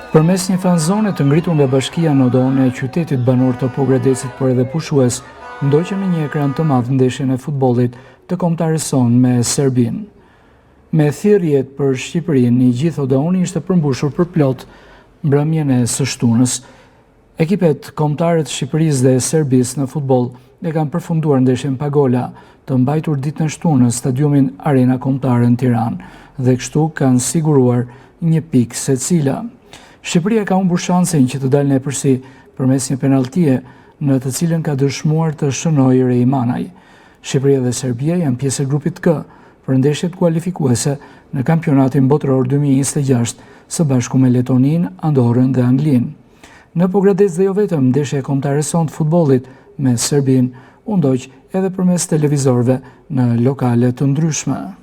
Përmes një fanzone të ngritur nga bashkia në Odeonin e qytetit banorë të Pogradecit por edhe pushues, ndoqën në një ekran të madh ndeshjen e futbollit të kombëtares sonë me Serbinë. Me thirrjet për Shqipërinë, i gjithë Odeoni ishte përmbushur përplot mbrëmjen e së shtunës. Ekipet kombëtare të Shqipërisë dhe Serbisë në futboll e kanë përfunduar ndeshjen pa gola, të mbajtur ditën e shtunë në stadiumin Arena Kombëtare në Tiranë dhe kështu kanë siguruar një pikë secila. Shqipëria ka humbur shansin që të dalë në epërsi përmes një penalltie në të cilën ka dëshmuar të shënojë Rei Manaj. Shqipëria dhe Serbia janë pjesë e grupit K për ndeshjet kualifikuese në Kampionatin Botëror 2026 së bashku me Letoninë, Andorrën dhe Anglinë. Në Pogradec dhe jo vetëm, ndeshja e kombëtares sonë të futbollit me Serbinë u ndoq edhe përmes televizorëve në lokale të ndryshme.